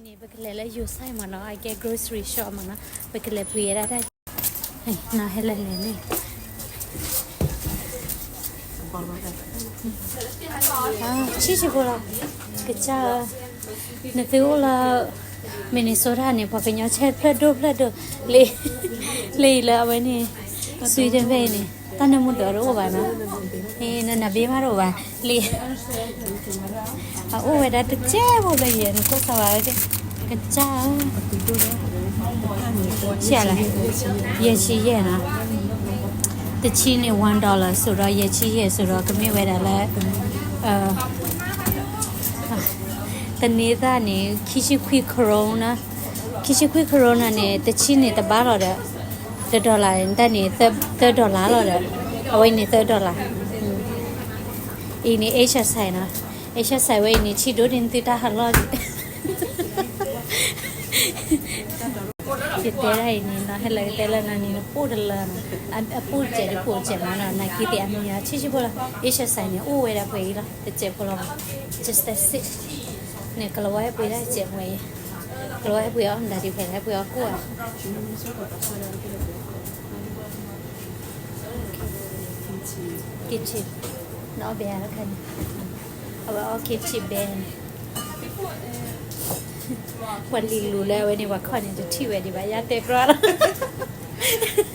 ပကလဲၤလၢ ယိၤစဲး မ့ၢ်နီၤ, အကဲ grocery shop မ့ၢ်နီၤ, ပကလဲၤပှ့ၤဝဲဒၣ်တၢ်, နီၤ ဟဲလၢလဲၤန့ၣ်, ဆံးဆံးဖိလီၤ, ကစၢ်ဧၢ, နသုအိၣ်လၢ Minnesota န့ၣ် ပှၤကညီဆဲးဖျၢၣ်ဒိၣ်ဖျၢၣ်ဒိၣ်, လၢ, လၢအံၤလၢအဝဲန့ၣ်, Sweden ဖဲအံၤန့ၣ် တၢ်နၢမူဒီးတအိၣ်ဘၣ်နီၤ, နနဘ့မးတအိၣ်ဘၣ်, လၢ အအိၣ်ဝဲဒၣ်တစဲးဖိလၢယဲ နကိးသးဝဲ, ကစၢ်ဧၢ, ဆံးလဲၣ်, ယဲၢ်ဆံယဲၢ်နီၤ, တဆံန့ၣ် one dollar စိၤဒီး ယဲၢ်ဆံယဲၢ်စိၤဒီး ကမ့ၢ်ဝဲဒၣ်လၢ တန့ၤသၣ်န့ၣ် ခံဆံခွံ krona, ခံဆံခွံ krona န့ၣ် တဆံန့ၣ်တဘၣ်လီၤဒီး တ dollar န့ၣ် တၢ်န့ၣ် သၢ dollar လီၤဒီး အဝဲအံၤန့ၣ် သၢ dollar, အံၤန့ၣ် Asia side နီၤ, Asia side ဝဲအံၤန့ၣ် ဆံးဒိၣ်ဒ်နသုတၢ်ဟးလီၢ်ဒံး, ယတဲဒၣ်အံၤန့ၣ်နီၤ, ဟဲလၢကတဲလၢနၤန့ၣ် နပိၢ်တလၢနီၤ, အပိၢ်တစဲးဒ်ပိၢ်တစဲးမးနီၤ, နာ်က့သ့ၣ်အမံၤညါ ဆံးဆံးဖိလီၤ, Asia side န့ၣ် အိၣ်ဝဲဒၣ်ပှဲၤအံၤလီၤ, တစဲးဖိလီၤ, just that's it, န့ၣ် ကလၤဝါဟဲပှ့ၤဒၣ်တစဲးပှဲၤအံၤ, ကလၤဝါဟဲပှ့ၤအီၣ်မတၤဒံးဖဲလဲၣ် ဟဲပှ့ၤအီၣ်ကိၣ်ဧါ က့ၤထံၣ်, နီၢ်ဘဲလၢခါန့ၣ်, အဝဲအီၣ်က့ၤထံၣ်ဘဲန့ၣ်, ပှၤလံၤလူၤလၢအဝဲန့ၣ် ပှၤခီၣ်န့ၣ် တထံၣ်ဝဲဒံးဘၣ် ယတဲကြီလီၤ,